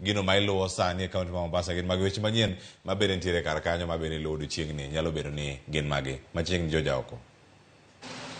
Gino ma iluwo sani e kaunti ma Mombasa gin mag weche manyien ma bende nitiere kar kanyo ma bende iluwo odiochieng'ni nyalo bedo ni gin magi. Machiegni George Aoko.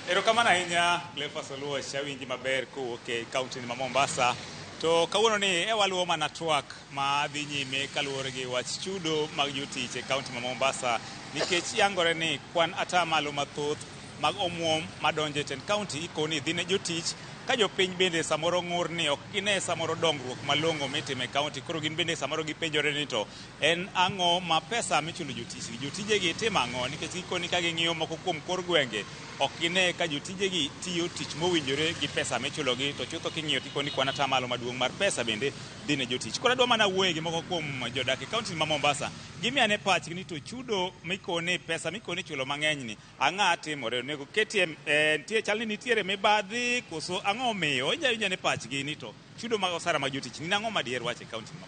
Erokamano ahinya Cleophas Oluoch, awinji maber kowuok e kaunti ma Mombasa. To kawuono ni e waluwo mana twak ma dhi nyime kaluwore gi wach chudo mag jotich e kaunti ma Mombasa nikech yangore ni kwan atamalo mathoth mag omuom madonjo e tend kaunti ikoni dhi ne jotich ka jopiny bende samoro ng'ur ni ok gine samoro dongruok malong'o mitimo e kaunti koro gin bende samoro gipenjore ni to en ang'o ma pesa michulo jotich gi jotijegi timo ang'o nikech gikoni ka ging'iyo moko kuom kor gwenge ok gine ka jotijegi tiyo tich mowinjore gi pesa michulogi to chutho king'iyo tikoni kwan atamalo maduong' mar pesa bende dhi ne jotich. Koro adwa mana wuoye gi moko kuom jodak e kaunti ma Mombasa gimiyo ane pachgi ni to chudo mikoni pesa mikoni chulo mang'eny ni ang'a timore onego ketie nitie chal ni nitiere mibadhi koso ang'o omiyo inyalo winjo ane pachgi ni to chudo mag osara mag jotich ni ang'o madier wach e kaunti ma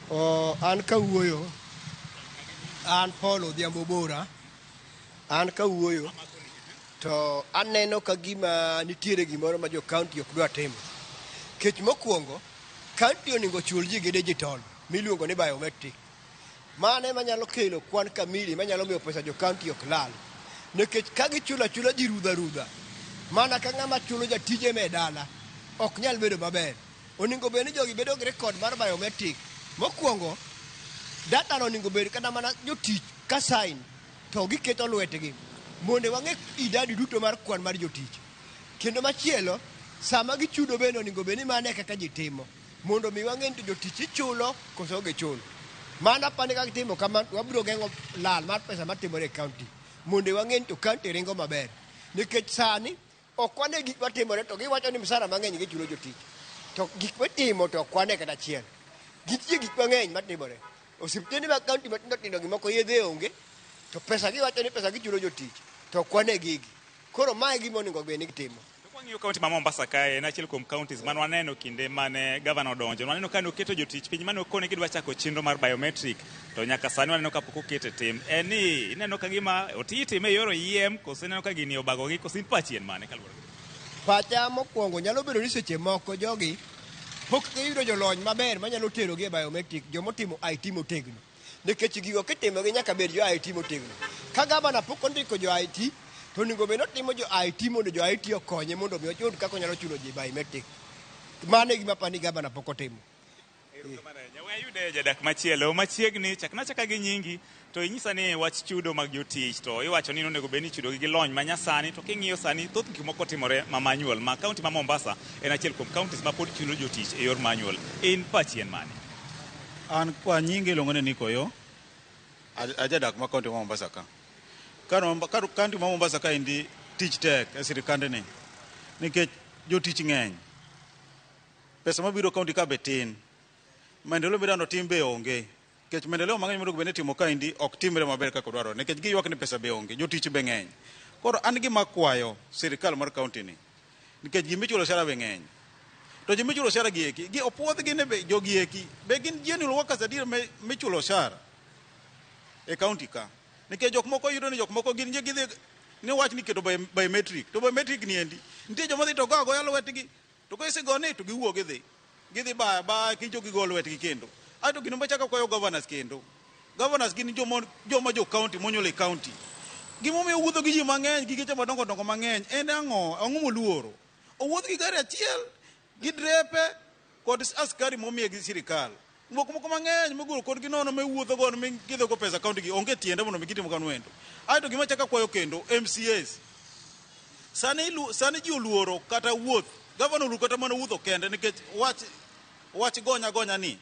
Mombasa. An kawuoyo, an Paul Odhiambo Bora, an kawuoyo to aneno ka gima nitiere gimoro ma jo kaunti ok dwa timo. Kech mokwongo, kaunti onego chul ji gi digital miluongo ni biometric. Mano ema nyalo kelo kwan kamili manyalo miyo pesa jo kaunti ok lal. Nikech ka gichulo achula ji rudha rudha, mana ka ng'ama chulo jatije me dala, ok nyal bedo maber. Onego bed ni jogi bedo gi record mar biometric. Mokwongo, data no onego bed kata mana jotich ka sign to giketo lwetgi mondo wang'e idadi duto mar kwan mar jotich. Kendo machielo, sama gichudo bende onego bed ni mano e kaka ji timo mondo mi wang'e ni to jotich ichulo koso ok gichul. Mano apani ka gitimo kamano to wabiro geng'o lal mar pesa matimore e kaunti mondo wang'e ni to kaunti ringo maber. Nikech sani ok wane gik matimore to giwacho ni msara mang'eny gichulo jotich. To gik mitimo to ok wane kata achiel. Nitie gik mang'eny matimore. Osiptende mag kaunti matindo tindo gi moko yedhe onge to pesa giwacho ni pesa gichulo jotich to ok wane gigi. Koro mae gima onego bed ni gitimo. To kwang'iyo kaunti ma Mombasa kae en achiel kuom counties mane waneno kinde mane gavana odonjo. Waneno ka noketo jotich piny mane okone gidwa chako chenro mar biometric to nyaka sani waneno ka pok okete e tim. En ni ineno ka gima itime e yor oyiem koso ineno ka gini obagogi koso in pachi en mane kaluwore gi Pacha mokwongo nyalo bedo ni seche moko jogi pok giyudo jolony maber manyalo terogi e biometric jomotimo IT motegno. Nikech gigo kitimogi nyaka bed jo IT motegno. Ka gavana pok ondiko jo IT, to onego bed ni otimo jo IT mondo jo IT okonye mondo mi oyud kaka onyalo chulo ji biometric. Mano e gima apani gavana pok otimo. Erokamano ahinya. We ayude jadak machielo machiegni, chakna achaka gi nyingi to inyisa ni wach chudo mag jotich to iwacho ni onego bed ni ichudogi gi lony manyasani to king'iyo sani thoth gik moko timore ma manual ma kaunti ma Mombasa en achiel kuom counties ma pod chulo jotich e yor manual. In pachi en mane? An kwa nyinge iluongo ni Nick Oyo, ajadak ma kaunti ma Mombasa ka. Kaunti ma Mombasa ka endi tich tek e sirikandni nikech jotich ng'eny. Pesa mabiro kaunti ka be tin. Maendeleo midwaro tim be onge. Nikech maendeleo mang'eny monego bed ni itimo kaendi ok timre maber kaka dwarore nikech giywak ni pesa be onge, jotich be ng'eny. Koro an gima akwayo sirikal mar kaunti ni nikech ji michulo osara be ng'eny. To ji michulo osara gi eki, gi opuodhgi ni be jogi eki be gin genuine workers adier michulo osara e kaunti ka. Nikech jok moko yudo ni jok moko gin gidhi ni wach ni keto biometric to biometric ni endi nitie joma dhi to go agoya lwetgi to kisegoni to giwuok gidhi gidhi baya baya kinjo gigo lwetgi kendo. Aeto gino machako akwayo governors kendo. Governors gin joma jo county monyuol e county. Gimomiyo owuotho gi ji mang'eny gi geche madongo dongo mang'eny en ang'o? Ang'o moluoro? Owuoth gi gari achiel gi drepe kod askari momiye gi sirikal. Mok moko mang'eny moguro kodgi nono miwuotho go mikidho go pesa county gi onge tiende mondo mi gitim kamano endo. Aeto gima achako akwayo kendo MCAs. Sani ji oluoro kata wuoth. Gavana oluoro kata mana wuotho kende nikech wach gonya gonya ni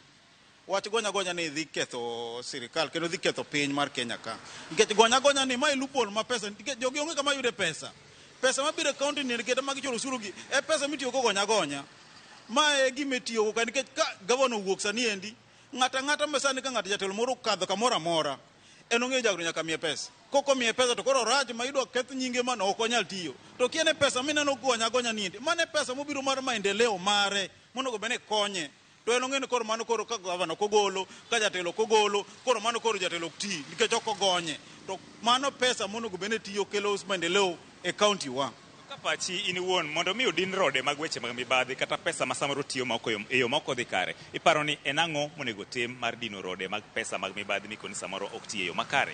wach gonya gonya ni dhi ketho sirikal kendo dhi ketho piny mar Kenya ka. Nikech gonya gonya ni mae loophole ma pesa nikech jogi onge kama yude pesa. Pesa mabiro e county ni kata magichulo osuru gi e pesa mitiyo go gonya gonya. Ma e gima itiyo go ka nikech ka gavana owuok sani endi ng'ato ang'ata ma sani ka ng'ato jatelo moro okadho kamoro amora en ong'eyo jagno nyaka miye pesa. Kok omiye pesa to koro orach ma idwa keth nyinge mano ok onyal tiyo. To kia ne pesa mineno gonya gonya ni endi mano e pesa mobiro mar maendeleo mare monego bed ni konye. To en ong'e ni koro mano koro ka gavana ok ogolo, ka jatelo ok ogolo, koro mano koro jatelo ok ti nikech ok ogonye. To mano pesa monego bed ni tiyo kelo maendeleo e county wa. Ka pachi in iwuon mondo mi odin rode mag weche mag mibadhi kata pesa ma samoro tiyo ma ok e yo ma ok odhi kare, iparo ni en ang'o monego tim mar dino rode mag pesa mag mibadhi mikoni samoro ok ti e yo makare?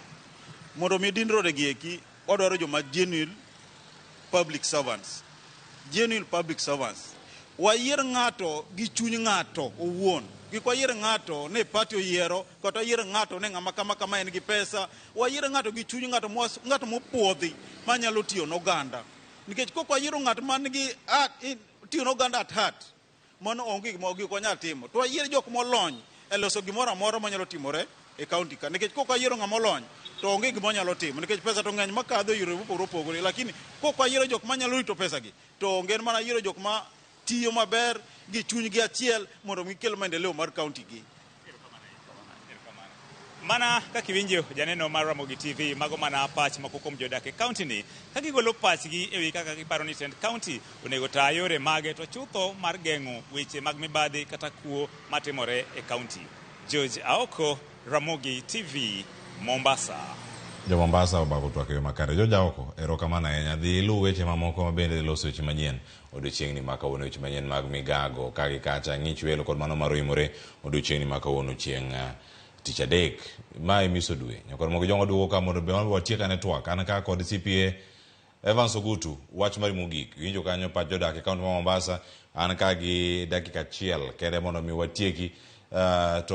Mondo mi din rode gi eki, wadwaro joma genuine public servants. Genuine public servants. Wayier ng'ato gi chuny ng'ato owuon. Kik wayier ng'ato ne party oyiero, kata wayier ng'ato ne ng'ama kama kama en gi pesa. Wayier ng'ato gi chuny ng'ato ng'ato mopuodhi manyalo tiyo n'oganda. Nikech kok wayiero ng'at man gi tiyo n'oganda at heart, mano onge gima ok wanyal timo. To wayier jok molony e loso gimoro amora manyalo timore e county ka. Nikech kok wayiero ng'ama olony, to onge gima wanyalo timo. Nikech pesa to ng'eny makadho e yore mopogore opogore. Lakini kok wayiero jok manyalo rito pesa gi, to onge en mana yiero jok ma tiyo maber gi chunygi achiel mondo gikel maendeleo mar county gi. Mana kaka iwinjo janeno mar Ramogi TV, mago mana pach moko kuom jodak e kaunti ni ka gigolo pachgi e wi kaka giparo ni tend kaunti onego ta yore mage to chutho mar geng'o weche mag mibadhi kata kuo matimore e kaunti. George Aoko, Ramogi TV, Mombasa. Jo Mombasa obako twak e yo makare. George Aoko, erokamano ahinya. Dhi iluw weche mamoko ma bende loso weche manyien odiochieng'ni ma kawuono, weche manyien mag migago ka gi kacha, ng'ich welo kod mano mar oimore odiochieng'ni ma kawuono chieng' tich adek. Ma e miso dwe. Nyakor mogi jongo duogo ka mondo be watiek ane twak. An ka kod CPA Evans Ogutu, wach mari mogik. Iwinjo kanyo pach jodak e kaunti ma Mombasa. An ka gi dakika achiel kende mondo mi watieki. To